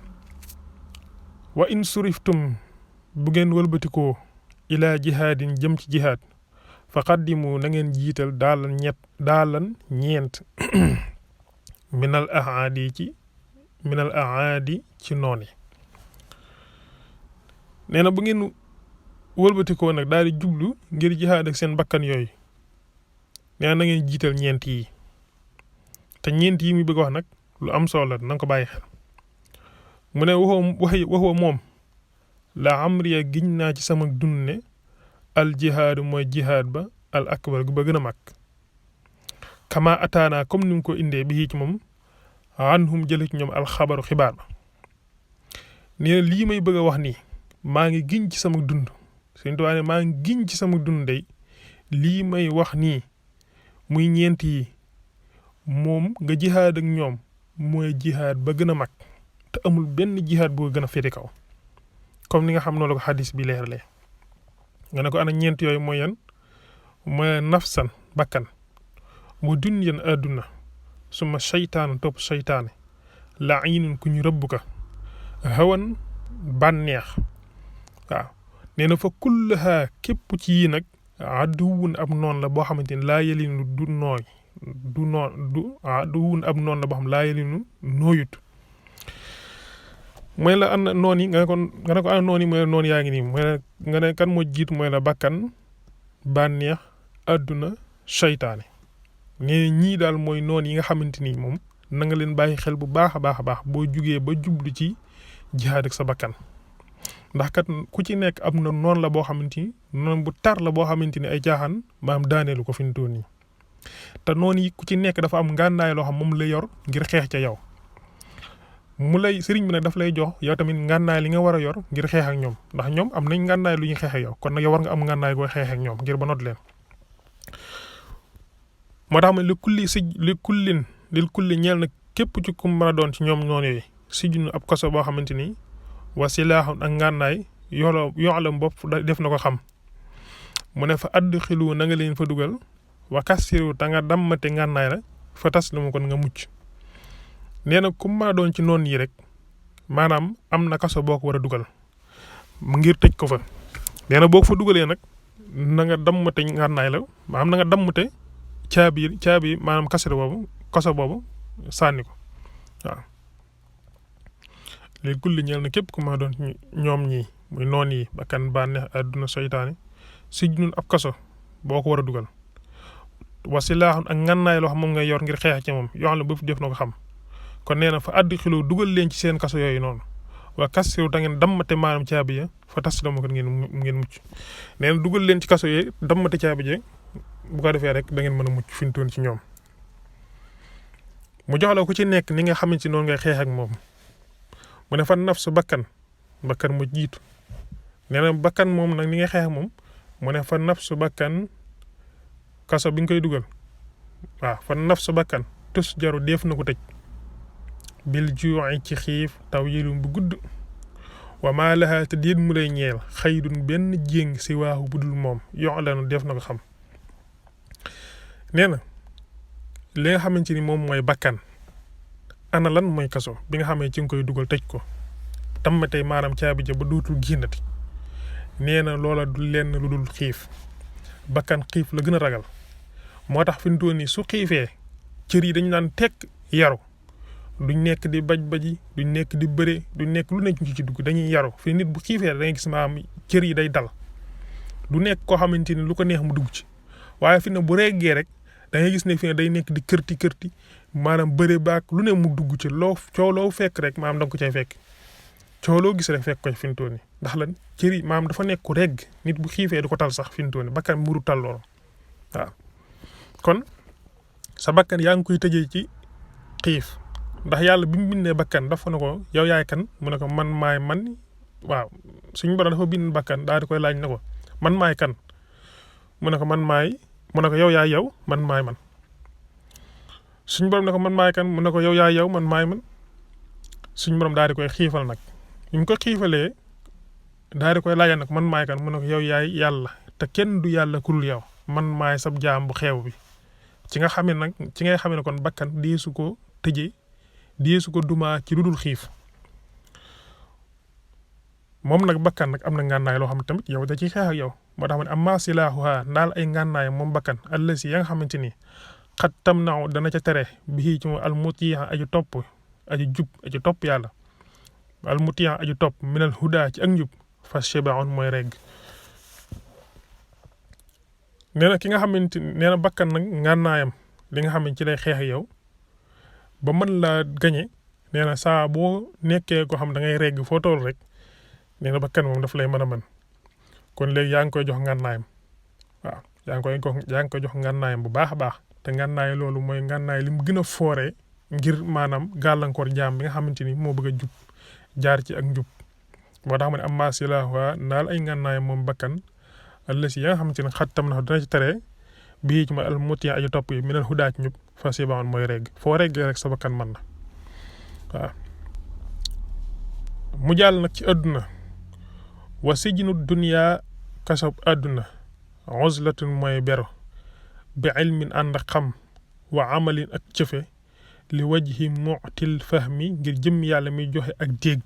wa in suriftum bu ngeen wëlbatikoo ilaa jihaadin jëm ci jihaad fa qaddimu na ngeen jiital daalan ñeent minal ahaadi ci noon yi nee na bu ngeen wëlbatikoo nag daal di jublu ngir jihaad ak seen bakkan yooyu nee na ngeen jiital ñeent yi te ñeent yi muy bëgg wax nag lu am solo la na nga ko bàyyi xel mu ne waxoo moom la amriya giñ naa ci sama dund ne al jihaadu mooy jihaad ba al akbar gu ba gën a mag kama ataana comme ni mu ko indee bi ci moom anhum jële ci ñoom alxabaru xibaar ba nee na lii may bëgg a wax nii maa ngi giñ ci sama dund Sëñ Tuubaa ne maa ngi giñ ci sama dund day lii may wax nii muy ñeent yi moom nga jihaad ak ñoom mooy jihaad ba gën a mag te amul benn jihaad boo gën a féete kaw comme ni nga xam noonu la ko xadis bi leeralee nga ne ko ana ñeent yooyu mooy yan mooy nafsan bakkan mu dunyan àdduna suma seytaan topp seytaane lainun ku ñu rëbb ka hawan bànneex waaw nee na fa kullaha képp ci yii nag aduwun ab noon la boo xamante ni laa yelinu aduwun ab noon la boo xam laa yelinu nooyut mooy la ana noon yi nga ne ko ana noon yi mooy la noon yaa ngi nii mooy nga ne kan moo jiitu mooy la bakkan bànneex àdduna seytaane nee ñii daal mooy noon yi nga xamante ni moom na nga leen bàyyi xel bu baax a baax boo jugee ba jublu ci jihaad ak sa bakkan ndax kat ku ci nekk am na noon la boo xamante ni noon bu tar la boo xamante ni ay jaaxaan maam daaneelu ko fi mu toll nii te noon yi ku ci nekk dafa am ngànnaay loo xam moom la yor ngir xeex ca yow mu lay sëriñ bi nag daf lay jox yow tamit ngànnaay li nga war a yor ngir xeex ak ñoom ndax ñoom am nañ ngànnaay lu ñuy xeex ak yow kon nag yow war nga am ngànnaay gooy xeex ak ñoom ngir ba not leen moo tax ma li kulli ñeel na képp ci ku mën a doon ci ñoom noonu yooyu si junn ab koso boo xamante ni wasilaaxun ak ngànnaay yoolam bopp def na ko xam mu ne fa add xilu na nga leen fa dugal wa kassiru ta nga dammate ngànnaay la fa tas lu mu kon nga mucc nee na ku mën a doon ci noon yi rek maanaam am na kaso boo ko war a dugal ngir tëj ko fa nee na boo ko fa dugalee nag na nga dammate ngànnaay la maanaam na nga dammate caabi maanaam kaso boobu sànni ko waaw léegi kulli ñeel na képp ku ma doon ñoom ñii muy noon yi bakkan bànneex àdduna seytaane sijnun ab kaso boo ko war a dugal wasilaaxun ak ngànnaay loo xam moom ngay yor ngir xeex ci moom yoo xam ne bëf def na ko xam kon nee na fa addi xiloo dugal leen ci seen kaso yooyu noonu waa kassiru da ngeen dammate maanaam caabi ya fa tas dama ko ngeen mucc nee na dugal leen ci kaso yooyu dammate caabi je bu ko defee rek da ngeen mën a mucc fi mu toll ci ñoom mu jox la ku ci nekk ni nga xamante noonu ngay xeex ak moom mu ne fan nafsu bakkan mu jiitu nee na bakkan moom nag ni ngay xeex ak moom mu ne fan nafsu bakkan kaso bi nga koy dugal waaw fan nafsu bakkan tus jaru def na ko tëj bil juu'i ci xiif taw yilum bu gudd wa maa laha te déet mu lay ñeel xaydun benn jéng si waaxu budul moom yox lanu def na ko xam nee na li nga xamante ni moom mooy bakkan ana lan mooy kaso bi nga xamee ci nga koy dugal tëj ko tam tey maanaam caabi ja ba dootul génnati nee na loola du lenn lu dul xiif bakkan xiif la gën a ragal moo tax fi mu toll nii su xiifee cër yi dañu naan tekk yaru duñ nekk di baji duñ nekk di bëre duñ nekk lu nekk ci dugg dañuy yaru fi nit bu xiifee da ngay gis maam cër yi day dal du nekk koo xamante ni lu ko neex mu dugg ci waaye fi ne bu reggee rek da ngay gis ne fi ne day nekk di kërti maanaam bëre baak lu ne mu dugg ci coow loo fekk rek maam da nga ko cay fekk coow loo gis rek fekk ko fi mu toll nii ndax lan cër yi maam dafa nekk ku regg nit bu xiifee du ko tal sax fi mu toll nii bakkan muru tal loolu waaw kon sa bakkan yaa ngi koy tëjee ci xiif ndax yàlla bi mu bindee bakkan dafa ne ko yow yaay kan mu ne ko man maay man waaw suñu borom dafa bind bakkan daal di koy laaj ne ko man maay kan mu ne ko man maay mu ne ko yow yaay yow man maay man suñu borom ne ko man maay kan mu ne ko yow yaay yow man maay man suñu borom daal di koy xiifal nag bi mu ko xiifalee daal di koy laajal nag man maay kan mu ne ko yow yaay yàlla te kenn du yàlla ku dul yow man maay sab jaam bu xeew bi ci nga xamee nag ci ngay xamee ne kon bakkan deesu ko tëjee deesu ko dumaa ci lu dul xiif moom nag bakkan nag am na ngànnaay loo xam ne tamit yow da ciy xeex ak yow moo tax ma ne amma silaahuha ndaal ay ngànnaay moom bakkan allasi ya nga xamante ni xat tam naaw dana ca tere bi ci moom almutiya aju topp aju jub aju topp yàlla almutiya aju topp minal huda ci ak njub fas shebaon mooy regg nee na ki nga xamante nee na bakkan nag ngànnaayam li nga xam ne ci lay xeex ak yow ba mën laa gañe nee na saa boo nekkee ko xam da ngay regg foo toll rek nee na bakkan moom daf lay mën a mën kon léegi yaa ngi koy jox ngànnaayam waaw yaa ngi koy jox ngànnaayam bu baax a baax te ngànnaay loolu mooy ngànnaay li mu gën a fooree ngir maanaam gàllankoor jaam bi nga xamante ni moo bëgg a jub jaar ci ak njub moo tax ma ne amma silaahuha naal ay ngànnaayam moom bakkan allasi ya nga xamante ne xattam na dana ci tere bii ci ma al mutiya aju topp yi minal hudaa ci njub fa sibaon mooy regg foo regg rek sa bakkan mën na waaw mu jàll nag ci àdduna wa sijnu dunya kasab àdduna uzlatun mooy bero bi ilmin ànd ak xam wa amalin ak jëfe li wajhi mu'til fahmi ngir jëm yàlla mi joxe ak dégg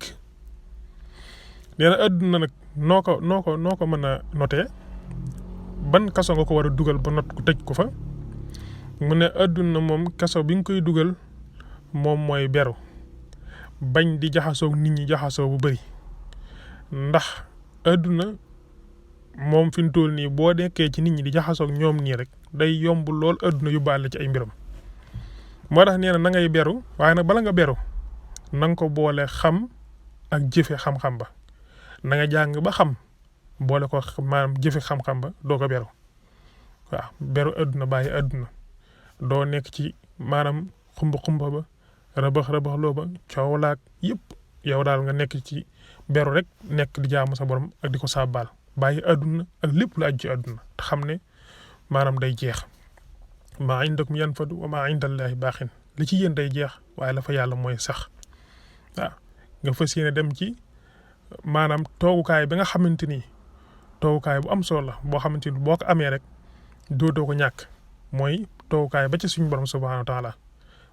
nee na àdduna nag noo ko mën a notee ban kaso nga ko war a dugal ba not ku tëj ko fa mu ne àdduna moom kaso bi nga koy dugal moom mooy beru bañ di jaxasoo nit ñi jaxasoo bu bari ndax àdduna moom fi mu toll nii boo nekkee ci nit ñi di jaxasoo ñoom nii rek day yomb lool àdduna yóbbaale ci ay mbiram moo tax nee na ngay beru waaye nag bala nga beru na nga ko boole xam ak jëfe xam-xam ba na nga jàng ba xam boole ko maanaam jëfe xam-xam ba doo ko beru waaw beru àdduna bàyyi àdduna doo nekk ci maanaam xumba ba rabax loo ba coow laak yëpp yow daal nga nekk ci beru rek nekk di jaamu sa borom ak di ko sàbbaal bàyyi àdduna ak lépp lu aju ci àdduna te xam ne maanaam day jeex maa indakum yanfadu wa maa indallaahi baaxin li ci yéen day jeex waaye la fa yàlla mooy sax waaw nga fas yéene dem ci maanaam toogukaay bi nga xamante ni toogukaay bu am solo la boo xamante ni boo ko amee rek dootoo ko ñàkk mooy toogukaay ba ci suñu borom subhaanahu wa taala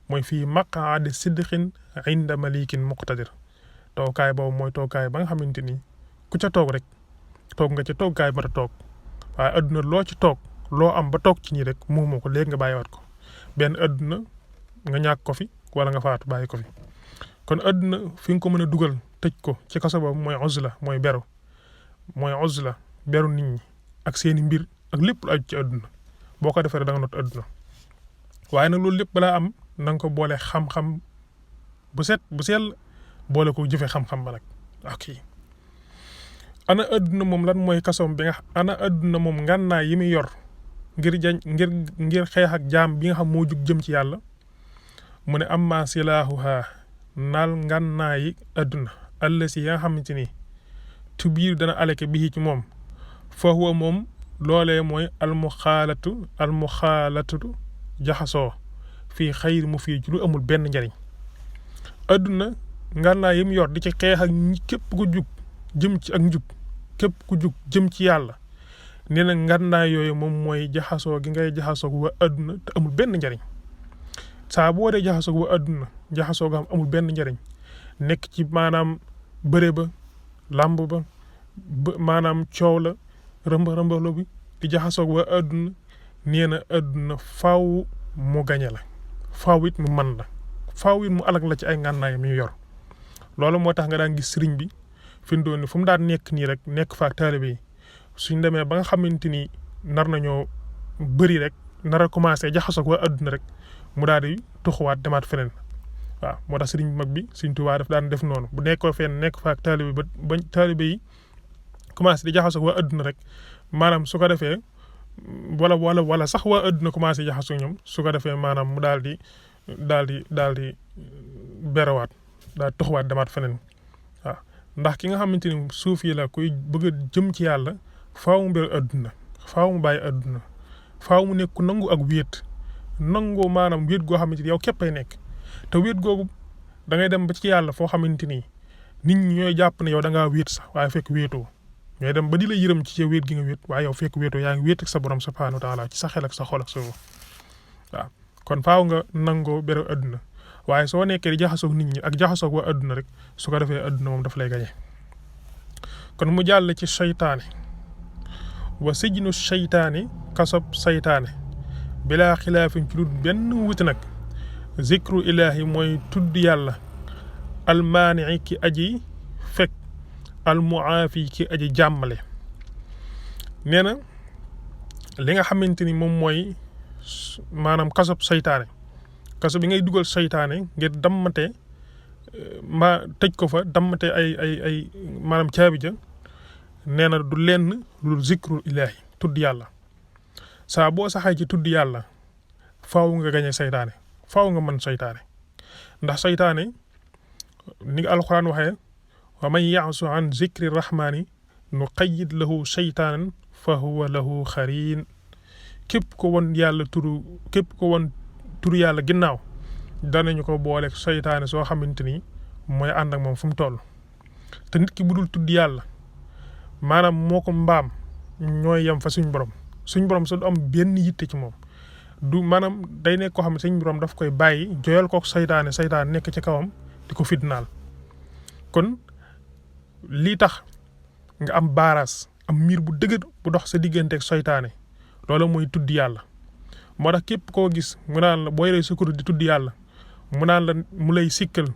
mooy fii maqaadi sidqin inda malikin muqtadir toogukaay boobu mooy toogukaay ba nga xamante ni ku ca toog rek toog nga ca toogukaay ba ta toog waaye adduna loo ci toog loo am ba toog ci ñi rek moomoo ko léegi nga bàyyiwaat ko benn adduna nga ñàkk ko fi wala nga faatu bàyyi ko fi kon adduna fi nga ko mën a dugal tëj ko ci kaso boobu mooy uzla mooy beru nit ñi ak seeni mbir ak lépp lu aju ci adduna boo ko defee da nga not adduna waaye nag loolu lépp balaa am na nga ko boole xam-xam bu sell boole ko jëfe xam-xam ba nag ok ana adduna moom lan mooy kasoom bi nga ana adduna moom ngànnaay yi muy yor ngir xeex ak jaam bi nga xam moo jug jëm ci yàlla mu ne amma silaahuha naal ngànnaayi adduna allasi ya nga xamante ni tu biir dana aleke bii ci moom fa huwa moom loolee mooy almuxaalatu jaxasoo fii xayr mu fii ci lu amul benn njariñ adduna ngànnaay yi mu yor di ci xeex ak képp ku jug jëm ci ak njub képp ku jug jëm ci yàlla nee na ngànnaay yooyu moom mooy jaxasoo gi ngay jaxasoo wa adduna te amul benn njariñ saa boo dee jaxasoo ba àdduna jaxasoo nga xam amul benn njariñ nekk ci maanaam bëre ba làmb ba maanaam coow la rëmba bi di jaxasoo ba àdduna nee na àdduna faaw mu gañe la faaw it mu man la faaw it mu alag la ci ay ngànnaayam yu yor loolu moo tax nga daan gis sëriñ bi fi mu doon ni fu mu daan nekk nii rek nekk fa ak taalibe yi suñ demee ba nga xamante ni nar nañoo bëri rek nar a commencé jaxasoo waa àdduna rek mu daal di tuxuwaat demaat feneen waaw moo tax sëriñ mag bi Sëriñ Tuubaa daf daan def noonu bu nekkoo fenn nekk fa ak taalibe ba taalibe yi commencé di jaxasoo waa àdduna rek maanaam su ko defee wala sax waa àdduna commencé jaxasoo ñoom su ko defee maanaam mu daal di berawaat daal di tuxuwaat demaat feneen waaw ndax ki nga xamante ni suuf yi la kuy bëgg a jëm ci yàlla faaw mu ber àdduna faaw mu bàyyi àdduna faaw mu nekk nangu ak wéet nangoo maanaam wéet goo xamante ni yow képp ay nekk te wéet googu da ngay dem ba ci yàlla foo xamante ni nit ñi ñooy jàpp ne yow da ngaa wéet sax waaye fekk wéetoo ñooy dem ba di la yërëm ci wéet gi nga wéet waaye yow fekk wéetoo yaa ngi wéet ak sa borom subhaanahu wa taala ci sa xel ak sa xol ak sa waaw kon faaw nga nangoo bere àdduna waaye soo nekkee di jaxasoog nit ñi ak jaxasoog waa àdduna rek su ko defee àdduna moom daf lay gañe kon mu jàll ci seytaane wa sijnu seytaane kasob seytaane bilaa xilaafin ci lu benn wuti nag zikru ilaahi mooy tudd yàlla almaanii ki aji fekk almuaafi ki aji jàmmale nee na li nga xamante ni moom mooy maanaam kasob seytaane kaso bi ngay dugal seytaane ngir dammate tëj ko fa dammate ay maanaam caabi ja nee na du lenn lu zikrul ilaahi tudd yàlla saa boo saxee ci tudd yàlla faaw nga gañe seytaane faaw nga mën seytaane ndax seytaane ni nga alxuraan waxee wa man ya'su an zikri rahmaani nuqayyid lahu seytaanan fa huwa lahu xariin képp ko won turu yàlla ginnaaw danañu ko booleeg seytaane soo xamante ni mooy ànd ak moom fu mu toll te nit ki bu dul tudd yàlla maanaam moo ko mbaam ñooy yem fa suñ borom su du am benn yitte ci moom du maanaam day nekk koo xam ne suñ borom daf koy bàyyi joyal ko seytaane nekk ci kawam di ko fitnaal kon lii tax nga am baaraas am miir bu dëgër bu dox sa digganteeg seytaane loolu mooy tudd yàlla moo tax képp koo gis mu naan la boo yoree sukkur di tudd yàlla mu naan la mu lay sikkal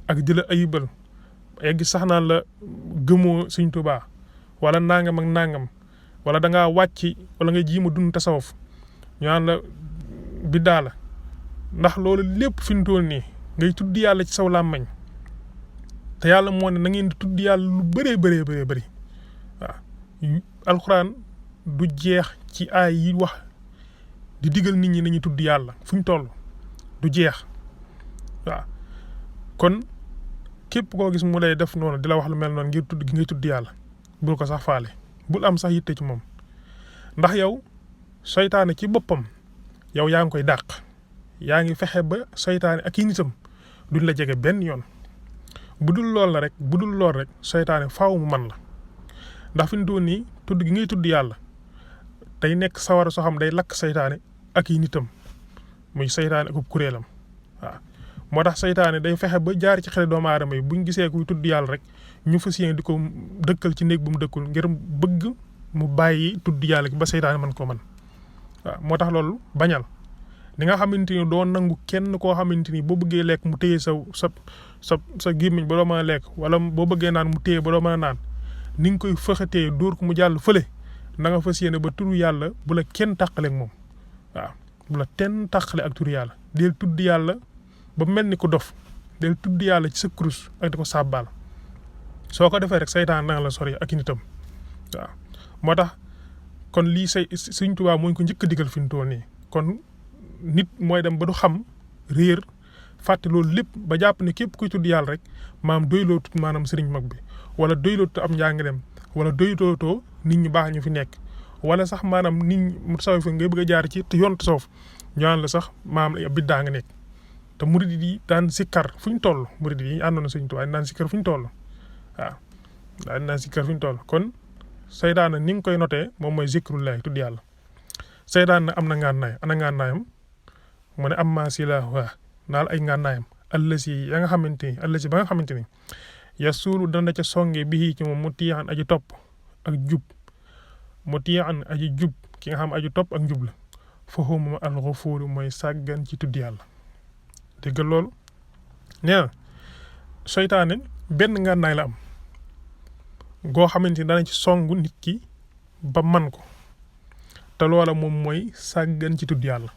ak di la ayibal egg sax naan la gëmoo Sëriñ Tuubaa wala nangam ak nangam wala da ngaa wàcc wala nga jiima dund tasawuf ñu naan la biddaa la ndax loolu lépp fi mu toll nii ngay tudd yàlla ci saw làmmañ te yàlla moo ne na ngeen di tudd yàlla lu bëree bëri waaw alxuraan du jeex ci aay yi wax di digal nit ñi nañu tudd yàlla fu ñu toll du jeex waaw kon képp koo gis mu lay def noonu di la wax lu mel noonu ngir tudd gi ngay tudd yàlla bul ko sax faale bul am sax yitte ci moom ndax yow seytaane ci boppam yow yaa ngi koy dàq yaa ngi fexe ba seytaane ak i nitam duñ la jege benn yoon bu dul lool rek seytaane faaw mu man la ndax fi mu doon nii tudd gi ngay tudd yàlla day nekk sawara soo xam day lakk seytaane ak i nitam muy seytaane ak kuréelam waaw moo tax seytaane day fexe ba jaar ci xel doomu aadama yi buñ gisee kuy tudd yàlla rek ñu fas yéene di ko dëkkal ci néeg bu mu dëkkul ngir bëgg mu bàyyi tudd yàlla gi ba seytaane mën ko mën waaw moo tax loolu bañal ni nga xamante ni doo nangu kenn koo xamante ni boo bëggee lekk mu téye sa gémmiñ ba doo mën a lekk wala boo bëggee naan mu téye ba doo mën a naan ni nga koy fëxatee dóor ko mu jàll fële na nga fas yéene ba turu yàlla bu la kenn tàqale ak moom waaw bu la kenn tàqale ak turu yàlla del tudd yàlla ba mel ni ko dof del tudd yàlla ci sa kurus ak di ko sàbbaal soo ko defee rek seytaan danga la sori ak i nitam waaw moo tax kon lii Sëriñ Tuubaa mooy ko njëkk a digal fi mu toll nii kon nit mooy dem ba du xam réer fàtte loolu lépp ba jàpp ne képp kuy tudd yàlla rek maam doyloo tut maanaam sëriñ mag bi wala doyloo tut am njàngaleem wala doylootoo nit ñu baax ñu fi nekk wala sax maanaam nit ñi tasawuf ngay bëgg a jaar ci te yoon tasawuf ñu naan la sax maam biddaa nga nekk te murid yi daan sikkar fu ñu toll murid yi àndoon na Sëriñ Tuubaa daan sikkar fu ñu toll waaw daan sikkar fu ñu toll kon seytaane ni nga koy notee moom mooy zikrullahi tudd yàlla seytaane am na ngànnaay ana ngànnaayam mu ne amma silaahuhaa naal ay ngànnaayam allasi ya nga xamante ni allasi ba nga xamante ni yasuulu dana ca songe bii ci moom mu tiyaan aji topp ak jub mu tiyaan aji jub ki nga xam aji topp ak njub la foofu moom alxafuuru mooy sàggan ci tudd yàlla dégg loolu nee na seytaane benn ngànnaay la am goo xamante ni dana ci songu nit ki ba man ko te loola moom mooy sàggan ci tudd yàlla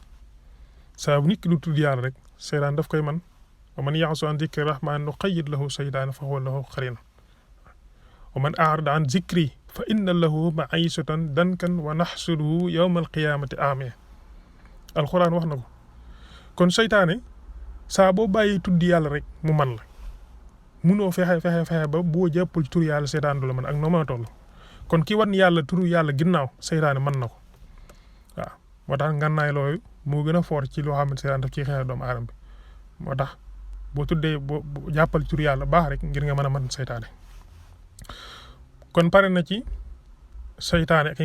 saa bu nit ki du tudd yàlla rek seytaan daf koy man wa man yaxsu an zikri rahmaan nuqayyid lahu seytaana fa huwa lahu qarin wa man aarada an zikri fa inna lahu maishatan dankan wa naxsuruhu yawma alqiyamati aame alquran wax na ko kon seytaane saa boo bàyyi tudd yàlla rek mu man la munoo fexe ba boo jàppul ci turu yàlla seytaan du la man ak noo mën a toll kon ki wan yàlla turu yàlla ginnaaw seytaane mën na ko waaw moo tax ngànnaay looyu moo gën a fort ci loo xam ne seytaan daf ciy xeex doomu aadama bi moo tax boo tuddee boo jàppal turu yàlla baax rek ngir nga mën a mën seytaane kon pare na ci seytaane ak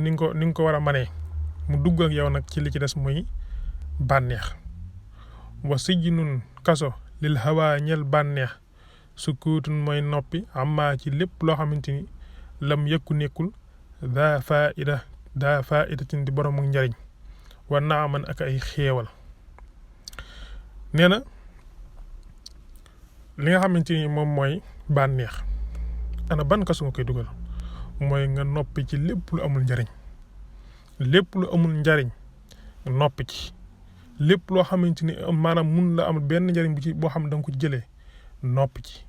ni nga ko war a manee mu dugg ak yow nag ci li ci des muy bànneex wa sijnun kaso lil hawa ñel bànneex sukuutun mooy noppi amma ci lépp loo xamante ni lam yëkku nekkul daa faidatin di borom ak njariñ wa naaman ak ay xéewal nee na li nga xamante ni moom mooy bànneex ana ban kaso nga koy dugal mooy nga noppi ci lépp lu amul njariñ lépp lu amul njariñ noppi ci lépp loo xamante ni maanaam mun la amul benn njariñ bu ci boo xam ne da nga ko jëlee noppi ci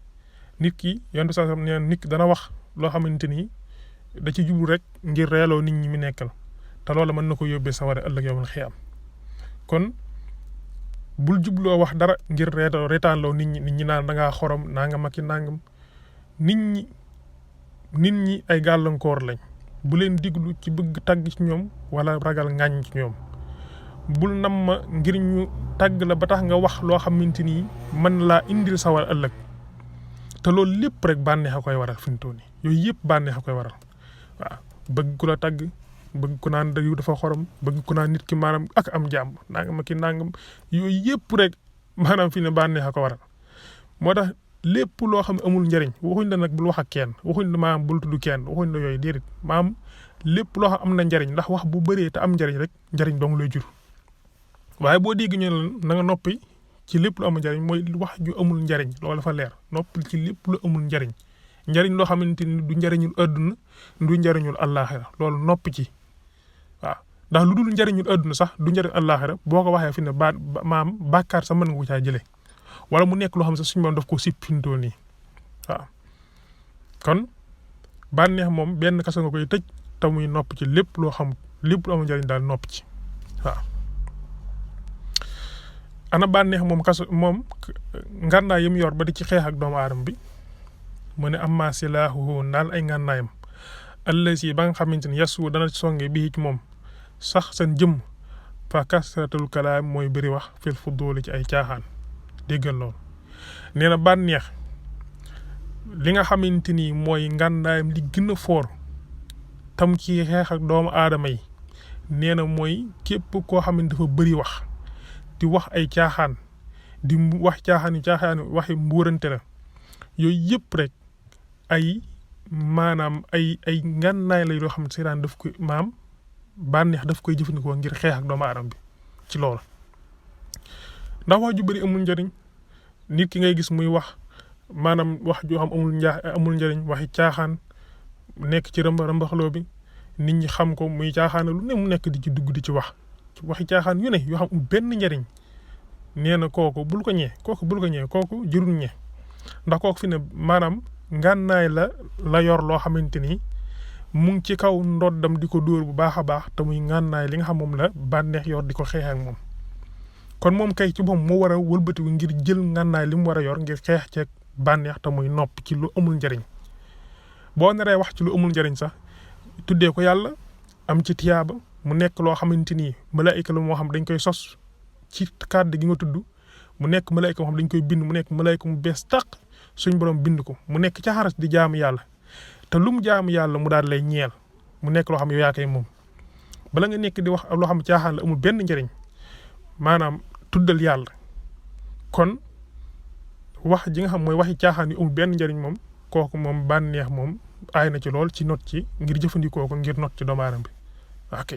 nit ki yonent saa sam nee nit ki dana wax loo xamante ni da ci jublu rek ngir reeloo nit ñi mu nekkal te loola mën na ko yóbbee sawara ëllëg yow man xiyam kon bul jubloo wax dara ngir reetaanloo nit ñi naan da ngaa xorom nangam ak i nangam nit ñi ay gàllankoor lañ bu leen diglu ci bëgg tagg ci ñoom wala ragal ŋàññ ci ñoom bul nam ma ngir ñu tagg la ba tax nga wax loo xamante ni mën laa indil sawar ëllëg te loolu lépp rek bànneex a koy waral fi mu toll nii yooyu yëpp bànneex a koy waral waaw bëgg ku la tagg bëgg ku naan yu dafa xorom bëgg ku naan nit ki maanaam ak am jàmm nangam ak i nangam yooyu yëpp rek maanaam fi ne bànneex a ko waral moo tax lépp loo xam ne amul njariñ waxuñ la nag bul wax ak kenn waxuñ la maanaam bul tudd kenn waxuñ la yooyu déedéet maanaam lépp loo xam am na njariñ ndax wax bu bëree te am njariñ rek njariñ dong lay jur waaye boo dégg ñu ne na nga noppi ci lépp lu amul njariñ mooy wax ju amul njariñ loolu dafa leer noppi ci lépp lu amul njariñ loo xamante ni du njariñul àdduna du njariñul àllaaxira loolu noppi ci waaw ndax lu dul njariñul àdduna sax du njariñ àllaaxira boo ko waxee fi ne maam bàkkaar sax mën nga ko caa jëlee wala mu nekk loo xam ne sax suñu moom daf ko sippintoo nii waaw kon bànneex moom benn kaso nga koy tëj te muy nopp ci lépp loo xam lépp lu amul njariñ daal nopp ci waaw ana bànneex moom kaso moom ngànnaay yi mu yor ba di ci xeex ak doomu aadama bi mu ne amma silaahuhu naal ay ngànnaayam allasi ba nga xamante ni yasu dana songe bii ci moom sax seen jëmm fa kasratul kalaam mooy bëri wax fil fuddooli ci ay caaxaan déggal loolu nee na bànneex li nga xamante ni mooy ngànnaayam li gën a foor tam ci xeex ak doomu aadama yi nee na mooy képp koo xam ne dafa bëri wax di wax ay caaxaan di wax caaxaan waxi mbuurante la yooyu yëpp rek ay maanaam ay ngànnaay la yoo xam ne seytaan daf koy bànneex daf koy jëfandikoo ngir xeex ak doomu aadama bi ci loolu ndax wax ju bëri amul njëriñ nit ki ngay gis muy wax maanaam wax joo xam amul njëriñ waxi caaxaan nekk ci rambaxloo bi nit ñi xam ko muy caaxaan lu ne mu nekk di ci dugg di ci wax waxi caaxaan yu ne yoo xam benn njëriñ nee na kooku bul ko ñee kooku jërul ñee ndax kooku fi ne maanaam ngànnaay la yor loo xamante ni mu ngi ci kaw ndoddam di ko dóor bu baax a baax te muy ngànnaay li nga xam moom la bànneex yor di ko xeex ak moom kon moom kay ci moom moo war a wëlbatiku ngir jël ngànnaay li mu war a yor ngir xeex ceeg bànneex te muy nopp ci lu amul njëriñ boo naree wax ci lu amul njëriñ sax tuddee ko yàlla am ci tiyaaba mu nekk loo xamante ni malaayika la moo xam dañ koy sos ci kàddu gi nga tudd mu nekk malaayika moo xam dañ koy bind mu nekk malaayika mu bees tàq suñ borom bind ko mu nekk ca xaras di jaamu yàlla te lu mu jaamu yàlla mu daal lay ñeel mu nekk loo xam yow yaa koy moom bala nga nekk di wax loo xam caaxaan la amul benn njëriñ maanaam tuddal yàlla kon wax ji nga xam mooy waxi caaxaan yu amul benn njëriñ moom kooku moom bànneex moom aay na ci lool ci not ci ngir jëfandikoo ko ngir not ci doomu aadama bi ok